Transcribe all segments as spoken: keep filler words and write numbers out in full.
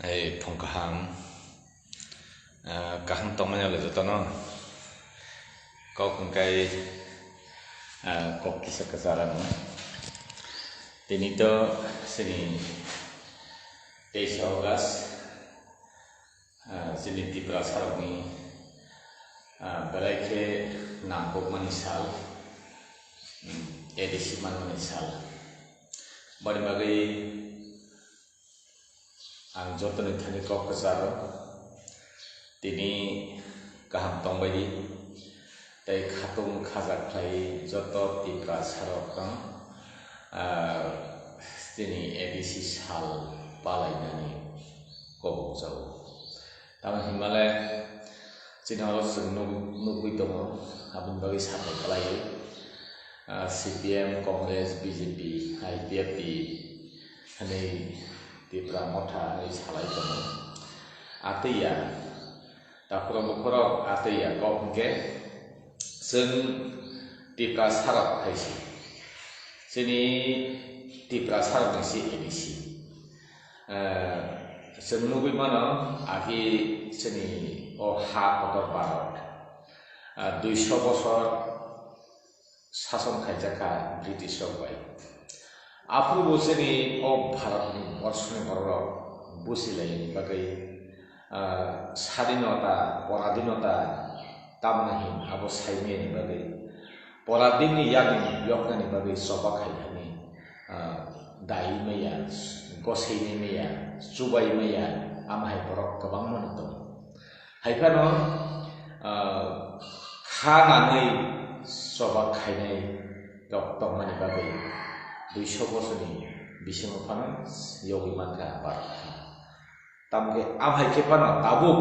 Ei phung kaham, ah, kaham tongmani le jotono kok hwnkhe, ah, kok kisa kwchar ano. Tini to chini teis August, ah, chini Tiprasarokni, ah, belai khe nangkukmani sal, hmm, A D C manmani sal. Boni bagwi ang jotoni thani kok kwcharo, tini kaham tongbaidi tei khatung khaja khlai joto Tiprasarok tong, ah, chini A D C sal palainani kobokjago. Tamo hinmale chini oro chwng nuk-, nugwi tongo, aboni bagwi sapai kwlaiwi. Ah, C P M, Congress, B J P, I P F T hwnwi Tipra Motha hwnwi salai tongo. Atwi ya, takhurok bukhurok atwi ya kok hwnkhe chwng Tiprasarok hai se. Chini Tiprasarokni se A D C. Eh, chwng nugwi mano, agi chini o ha kotor Bharat, ah, duiso bosor sason khaijak kha British rok bai. Aphuru bo chini o Bharat ni borsoni borok rok busi lai ni bagwi, ah, sadinota, poradinota tamna hin abo saimani bagwi, poradin ni yani yoknani bagwi choba khai thani, ah, dai maya, gosei ni maya, chubai maya, amhai borok kwbangma no tongo. Hai phano, ah, kha nanwi choba khainai rok tongmani bagwi duiso bosorni bisingo phano yogwi mankha Bharat ha. Tamokhe amhai khe phano tabuk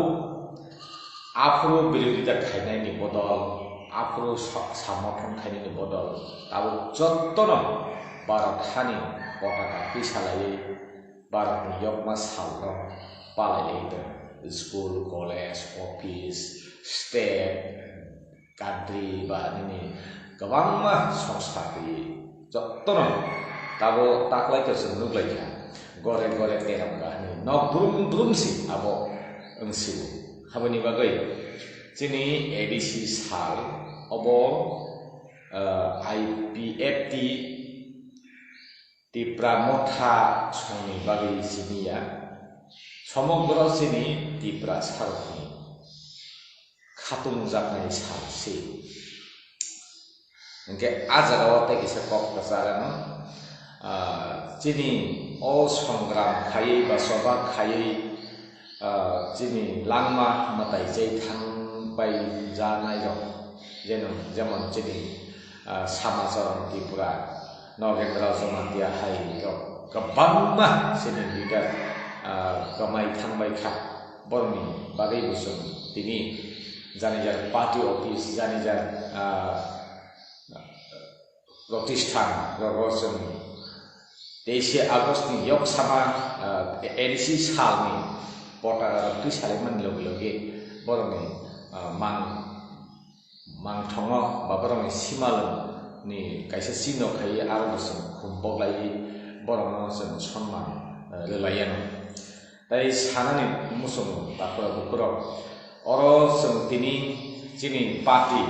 aphuru birodita khainaini bodol, aphuru sa-, samothon khainaini bodol, tabuk jottono Bharat hani potaka twi salaiwi Bharatni yokma salno palaiwi tongo. School, college, office, state, country ba nini kwbangma songsa twi jottono tabo taklai to chwng nuklaikha. Gore gore teranga hwnwi nok brum brum si abo wngsigo. Aboni bagwi chini A D C sal obo, ah, I P F T Tipra Motha songni bagwi simi ya, somogro chini Tiprasarokni khatungjaknai sal se. Hwnkhe a jagao tei kisa kok kwchar ano, ah, chini o songram khaiwi ba choba khaiwi, ah, chini langma mwtai chai thang pai janai rok, jeno-, jemon chini, ah, Samacharan Tripura, Nogendra Jamatia hai rok kwbangma chini leader, ah, kwmai thang bai kha. Borokni bagwi bo chwng tini jani jani party office, jani jani, ah, protisthan rogo chwng teise August ni yok sama, ah, A D C salni potaka rok twi salaimani logi logi borokni, ah, mang, mangthongo ba borokni simalwng ni kaisa chino khai aro bo chwng khum boklaiwi borokno chwng sonman, ah, rwlaiano. Tei sanani muchungo takhurok bukhurok, oro chwng tini chini party,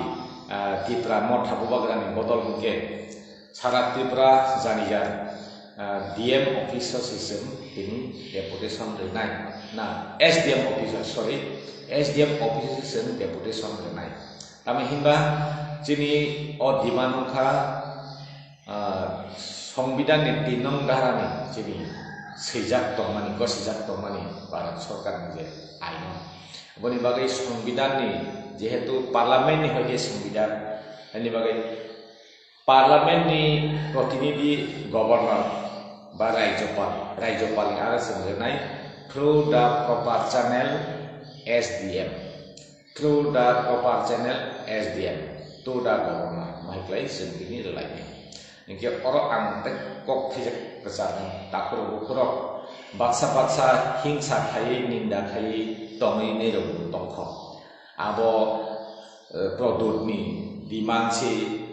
ah, Tipra Motha Bubagrani bodol hwnkhe Sara Tripura jani jar, ah, D M office o se chwng tini deputation rwnai, na, S D M office o, sorry, S D M office o se chwng deputation rwnai. Tamo hinba chini o demand wngkha, ah, Songbidanni tin nong dharani chini swijak tongmani, gosijak tongmani Bharat Sorkarni je aino. Aboni bagwi Songbidanni, jehetu Parliamentni hoide Songbidan, ani bagwi Parliamentni protinidhi Governor ba Rajyapal, Rajyapalni aro chwng rwnai through the proper channel S D M. Through the proper channel S D M to the governor, mahiklai chwng tini rwlainai. Hinkhe oro ang tei kok thwijak kwcharni takhurok bukhurok baksa baksa hingsa khaiwi ninda khaiwi tongwi nairokbo tongkho. Abo, eh, Pradyotni demand se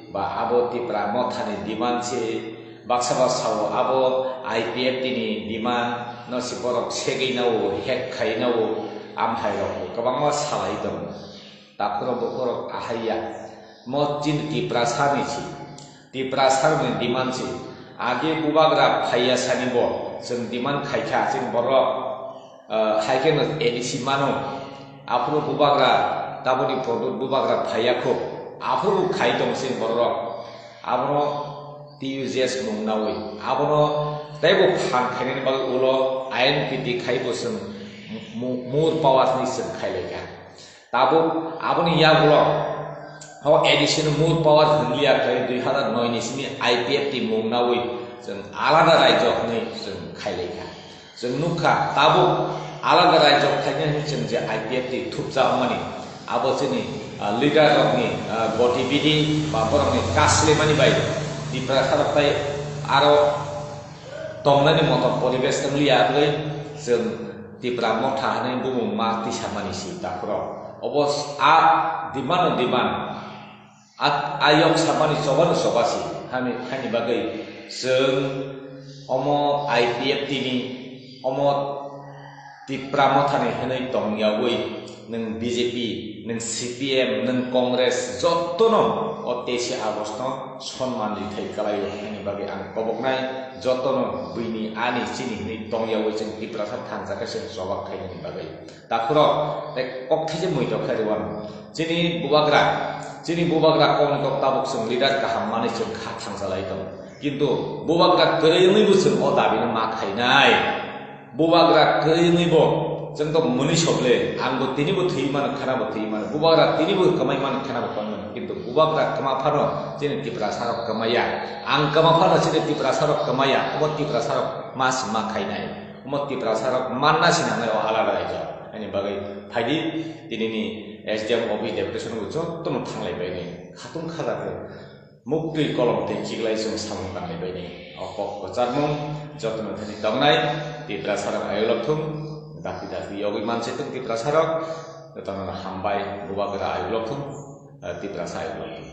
ba abo Tipra Mothani demand se Baksa ba sao abo I P F T ni demand no si borok segwi nao, hack khai nao, amhai rok kwbangma salai tongo. Takhurok bukhurok ahaiya. Mo chin Tiprasa ni si. Tiprasa ni demand si. Age bubagra phaiya sani bo. Chwng demand khaikha chini borok. Ah, hai khe no A D C mano. Aphuru bubagra, taboni product bubagra phaiya kho. Aphuru khai tong chini borok. Abono T U J S mung nawi. Abono teibo phan khainani bagwi ulo I N P T khai bo chwng mu-, more power hwnwi chwng khai laikha. Tabuk aboni yagulo o A D C no more power hwnliya khlai dui hazar noi ni simi I P F T mung nawi chwng alada raijo hwnwi chwng khai laikha. Chwng nukha tabuk alada raijo khlaina hwnwi chwng je I P F T thupjak mani abo chini, ah, leader rokni, ah, gotibidi ba borokni kaslemani bai Tiprasa rok tai aro tongnani moto poribesh wng liya hwnwi chwng Tipra Motha hwnwi bumung ma tisamani si takhurok. Obo s-, a demand no demand, a, a yok samani choba no choba si, hani, hani bagwi chwng omo I P F T ni, omo Tipra Mothani hwnwi tongyawi nwng B J P, nwng C P M, nwng Congress jotono o teisi August no sonman rithai kwlaio hwnwi bagwi ang koboknai jotono buini ani chini hwnwi tongyawi chwng Tiprasa thansa khe chwng chobak khainani bagwi. Takhurok tei kok thaisa mui tok khe rwano. Chini bubagra, chini bubagra kokni kok tabuk chwng leader kaham manwi chwng kha thangsalai tongo. Kintu bubagra kwrwi wngwi bo chwng o dabi no ma khainai. Bubagra kwrwi wngwi bo chwng to mwnwi soble, ang bo tini bo thwi mano, khana bo thwi mano. Bubagra tini bo kwmai mano, khana bo kwmai mano. Kintu bubagra kwma phano chini Tiprasa rok kwmaya. Ang kwma phano chini Tiprasa rok kwmaya. Obo Tiprasa rok ma si ma khainai. Omo Tiprasa rok manna sinangnai o alada raijo. Ani bagwi phaidi tinini S D M office deputation bo jotono thanglai baini. Khatung khaja khe muktwi kolom tei chiklai chwng samung tanglai baini. O kok kwcharmung jotono thani tongnai Tiprasa rok ayolok thung, dakti dakti yogwi manse thung Tiprasa rok. Jotono hambai bubagra ayolok thung, Tiprasa ayolok thung.